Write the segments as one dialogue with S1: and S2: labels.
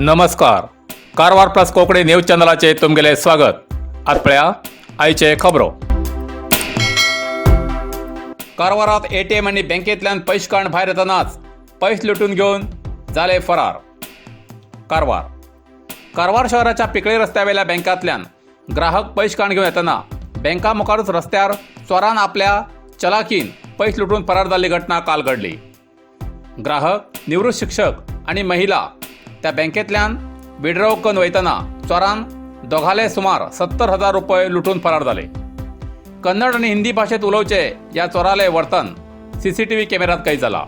S1: नमस्कार, Karwar plus Konkani news चॅनलाचे तुमगेले स्वागत. आत पळया आयचे खबरो. कारवारात एटीएम आनी बँकेंतल्यान पयशे काडून भायर येतनाच पयशे लुटून घेवन जाले फरार. कारवार. कारवार शहराच्या पिकळे रस्त्यावेल्या बँकांतल्यान ग्राहक पयशे काडून घेवन येतना बँका मुखारूच रस्त्यार चोरान आपल्या चलाखीन पयशे लुटून फरार जाल्ली घटना काल घडली. ग्राहक निवृत्त शिक्षक आणि महिला त्या बँकेतल्यान विड्रॉ करून वयतना चोरान दोघाले सुमार 70,000 रुपये लुटून फरार जाले. कन्नड आणि हिंदी भाषेत उलोवचे या चोराले वर्तन सीसीटीव्ही कॅमेऱ्यात कैद जाला.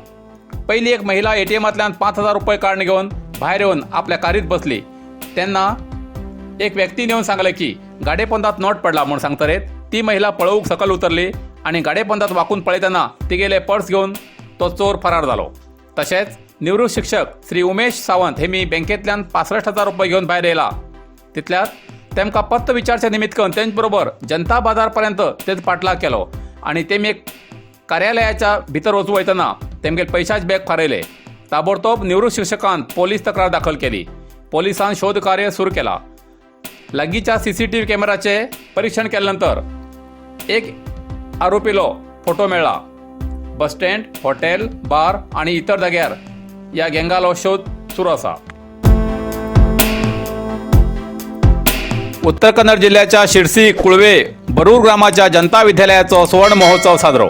S1: पहिली एक महिला एटीएमांतल्यान 5,000 रुपये काडून घेवन भायर येवन आपल्या कारीत बसली तेन्ना एक व्यक्तीन येवन सांगलें की गाडयेपोंदात नोट पडला म्हूण सांगतरेत ती महिला पळोवंक सकयल उतरली आनी गाडयेपोंदात वाकून पळयतना तिगेले पर्स घेवन तो चोर फरार जालो. तशेंच निवृत्त शिक्षक श्री उमेश सावंत हेमी बँकेंतल्यान 65,000 रुपये घेवन भायर येयला तितल्यात तेमकां पत्त विचारचे निमित्त करून तेंच बरोबर जनता बाजार पर्यंत तेच पाठलाग केलो आनी तेमी एक कार्यालयाच्या भितर वचूं वयतना तेमगेले पयशाच बॅग फारयले. ताबडतोब निवृत्त शिक्षकान पोलीस तक्रार दाखल केली. पोलिसान शोध कार्य सुरू केला. लागींच्या सीसीटीव्ही कॅमेराचे परीक्षण केल्या नंतर एक आरोपीलो फोटो मेळ्ळा. बस स्टँड, हॉटेल, बार आणि इतर जाग्यार ह्या गँगालो शोध सुरू आसा. उत्तर कन्नड जिल्ह्याच्या शिरसी, कुळवे, बरूर ग्रामाच्या जनता विद्यालयाचो सुवर्ण महोत्सव साजरो.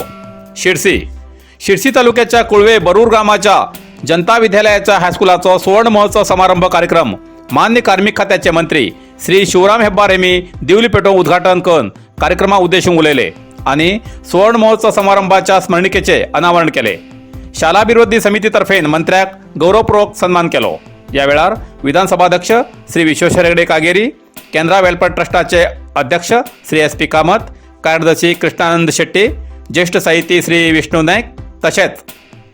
S1: शिरसी. शिरसी तालुक्याच्या कुळवे बरूर ग्रामाच्या जनता विद्यालयाच्या हायस्कुलाचो सुवर्ण महोत्सव समारंभ कार्यक्रम मान्य कार्मिक खात्याचे मंत्री श्री शिवराम हेब्बार यांनी दिवली पेटोवन उद्घाटन करून कार्यक्रमा उद्देशून उलयले आणि सुवर्ण महोत्सव समारंभाच्या स्मरणिकेचे अनावरण केले. शालाभिवृद्धी समितीतर्फे मंत्र्याक गौरवपूर्वक सन्मान केलो. या वेळार विधानसभाध्यक्ष श्री विश्वेश्वर हेगडे कागेरी, केंद्रा वेलफेअर ट्रस्टाचे अध्यक्ष श्री एस पी कामत, कार्यदर्शी कृष्णानंद शेट्टी, ज्येष्ठ साहिती श्री विष्णू नाईक, तशेंच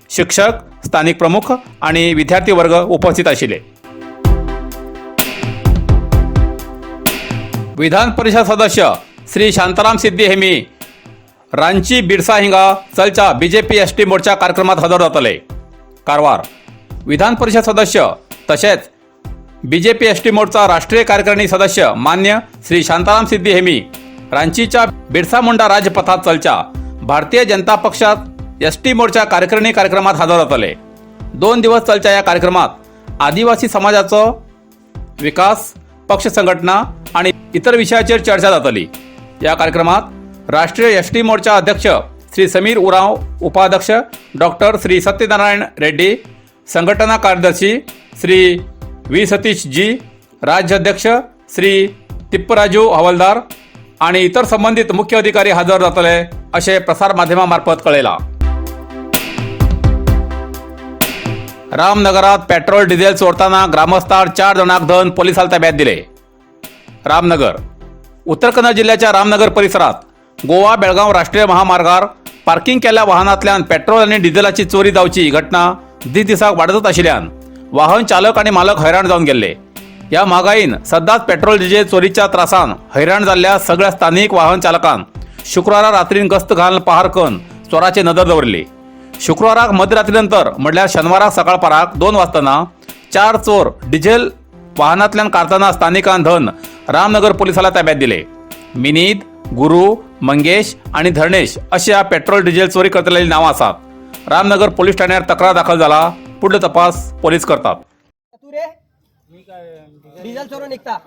S1: शिक्षक, स्थानिक प्रमुख आणि विद्यार्थी वर्ग उपस्थित आशिल्ले. विधान परिषद सदस्य श्री शांताराम सिद्धी हेमी रांची बिरसा हिंगा चलच्या बीजेपी एस टी मोर्चा कार्यक्रमात हजर जातले. कारवार. विधान परिषद सदस्य तशेंच बीजेपी एस टी मोर्चा राष्ट्रीय कार्यकारिणी सदस्य मान्य श्री शांताराम सिद्धी हेमी रांचीच्या बिरसा मुंडा राजपथात चलच्या भारतीय जनता पक्षात एस टी मोर्चा कार्यकारिणी कार्यक्रमात हजर जातले. 2 दिवस चलच्या या कार्यक्रमात आदिवासी समाजाचो विकास, पक्ष संघटना आणि इतर विषयाचेर चर्चा जातली. या कार्यक्रमात राष्ट्रीय एस टी मोर्चा अध्यक्ष श्री समीर उरांव, उपाध्यक्ष डॉक्टर श्री सत्यनारायण रेड्डी, संघटना कार्यदर्शी श्री व्ही सतीश जी, राज्याध्यक्ष श्री तिप्पराजू हवालदार आणि इतर संबंधित मुख्य अधिकारी हजर जातले असे प्रसार माध्यमामार्फत कळयला. रामनगरात पेट्रोल डिझेल चोरताना ग्रामस्थार 4 जणांक धरून पोलिसांना ताब्यात दिले. रामनगर. उत्तर कन्नड जिल्ह्याच्या रामनगर परिसरात गोवा बेळगाव राष्ट्रीय महामार्गार पार्किंग केल्ल्या वाहनांतल्यान पेट्रोल आनी डिझेलाची चोरी जावची घटना दीस दिसाक वाडतच आशिल्ल्यान वाहन चालक आनी मालक हैराण जावन गेल्ले. ह्या म्हागाईन सदांच पेट्रोल डिझेल चोरीच्या त्रासान हैराण जाल्ल्या सगळ्या स्थानिक वाहन चालकान शुक्रारा रात्रीन गस्त घालून पहार करून चोराचे नदर दवरली. शुक्राराक मध्यरात्री नंतर म्हणल्यार शनिवाराक सकाळपाराक 2 वाजताना 4 चोर डिझेल वाहनांतल्यान काडतना स्थानिकान धन रामनगर पोलिसाला ताब्यात दिले. मिनीत, गुरू, मंगेश आणि धरणेश अशी ह्या पेट्रोल डिझेल चोरी करतलेली नावां आसात. रामनगर पोलीस ठाण्यार तक्रार दाखल जाला. पुढलो तपास पोलीस करतात.
S2: तू रे डिझेल चोरून निघता.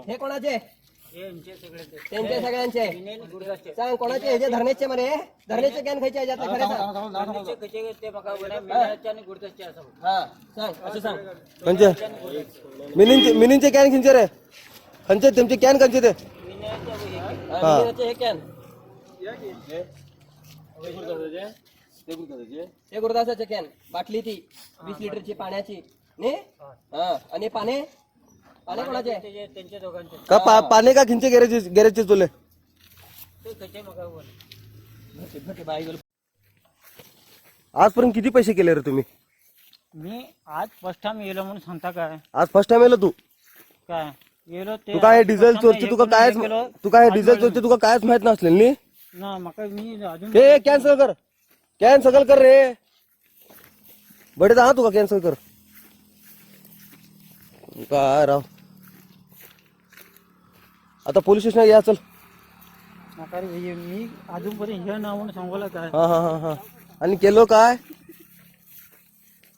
S2: हे कोणाचे? त्यांचे सगळ्यांचे सांग कोणाचे. हे जे धरणेचे म्हणे, धरणेचे can खायचे ह्याच्यातले, खरे सांग. हा सांग, असं सांग.
S3: खंयचे मिनींचे? मिनींचे can खंयचे रे? खंयचे तुमचे can खंयचे ते?
S2: हा, मिनीचे हे can, हे गुरुदासाचे can, बाटली ती 20 लिटरची पाण्याची नी. हा, आणि पाने पाने कोणाचे?
S3: का पाने का खंयचे गॅरेज गॅरेजचे तुले? आजपर्यंत किती पैसे केले रे तुम्ही?
S4: मी आज फर्स्ट टाइम येलो म्हणून सांगता काय?
S3: आज फर्स्ट टाइम येलो तू?
S4: काय येलो ते.
S3: तू काय डिझेल चोरची तुका कायच, तू काय डिझेल चोरची तुका कायच माहित नसलेल नी?
S4: ना, माका मी अजून
S3: हे कॅन्सल कर, कॅन्सल कर रे बडे, हा तुका कॅन्सल कर. काय राव, आता पोलीस स्टेशनात या चल.
S4: म्हाका रे हे मी अजून पर्यंत हे ना म्हणून सांगोला काय.
S3: हा हा हा हा आणि केलो काय?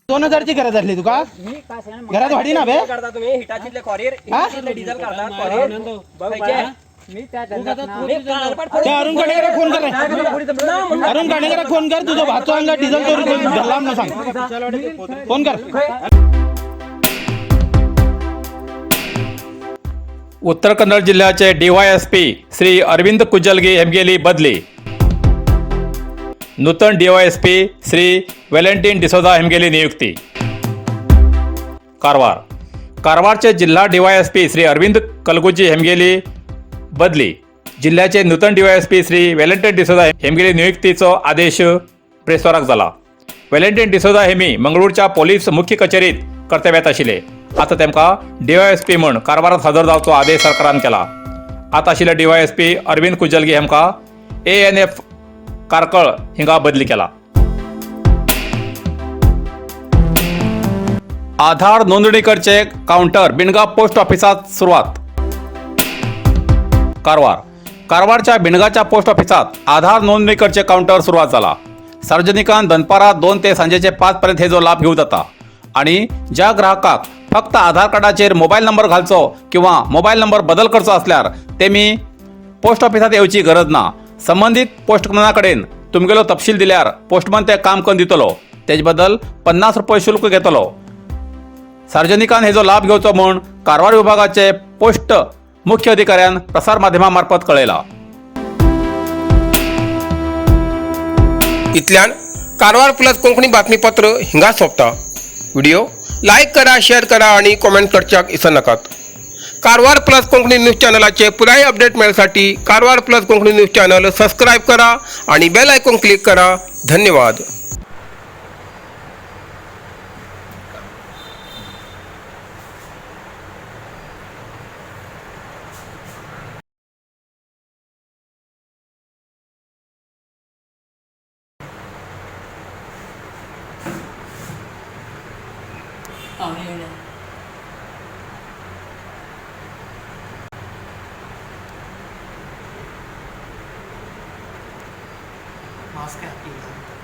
S5: 2000ची गरज असली तुका?
S4: मी काय सांग.
S5: घरात वाढी ना बे.
S2: काढता तुम्ही हिटाचीतले कॉरियर, हिटाचीतले डिझेल काढतात कॉरियर.
S4: मी त्या धंद्यात ना.
S5: त्या अरुण काणेकराक फोन कर रे. अरुण काणेकराक फोन कर, तुझो भाचो हांगा डिझेल चोरी करून धरला म्हणून सांग, फोन कर.
S1: उत्तर कन्नड जिल्ह्याचे डीवायएसपी श्री अरविंद कुजलगी हेमगेली बदली. नूतन डीवायएसपी श्री वेलेंटीन डिसोजा हेमगेली नियुक्ती. कारवार. कारवारचे जिल्हा डीवायएसपी श्री अरविंद कलगुजी हेमगेली बदली. जिल्ह्याचे नूतन डीवायएसपी श्री वेलेंटीन डिसोजा हेमगेली नियुक्तीचो आदेश प्रेसवाराक जाला. वेलेंटीन डिसोजा हेमी मंगळूरच्या पोलीस मुख्य कचेरीत कर्तव्यात आशिल्ले. आतां तेमकां डीवायएसपी म्हूण कारवारात हजर जावचो आदेश सरकारान केला. आतां आशिल्ले डीवायएसपी अरविंद कुजलगी हेमकां एएनएफ कार्कळ हिंगा बदली केला. आधार नोंदणी करचे काउंटर बिणगा पोस्ट ऑफिसात सुरवात. कारवार. कारवारच्या बिणगाच्या पोस्ट ऑफिसात आधार नोंदणी करचे काउंटर सुरवात जाला. सार्वजनिकान दनपारा 2 ते सांजेचे 5 पर्यंत हेजो लाभ घेवं जाता आणि ज्या ग्राहकाक फक्त आधार कार्डाचेर मोबायल नंबर घालचो किंवा मोबायल नंबर बदल करचो असल्यार तेमी पोस्ट ऑफिसात येवची गरज ना. संबंदीत पोस्टमॅना कडेन तुमगेलो तपशील दिल्यार पोस्टमन ते काम करून दितलो. तेज बदल 50 रुपये शुल्क घेतलो. सार्वजनिकान हेजो लाभ घेवचो म्हूण कारवार विभागाचे पोस्ट मुख्य अधिकाऱ्यान प्रसार माध्यमां मार्फत कळयला.
S6: इतल्यान कारवार प्लस कोंकणी बातमीपत्र हिंगा सोंपता. व्हिडिओ लायक करा, शेअर करा आणि कॉमेंट करच्याक इसरनाकात. कारवार प्लस कोंकणी न्यूज चॅनलाचे पुराय update मेळसाठी Karwar plus Konkani news channel subscribe करा आणि बेल आयकॉन क्लिक करा. धन्यवाद.
S7: मास्क है आपकी।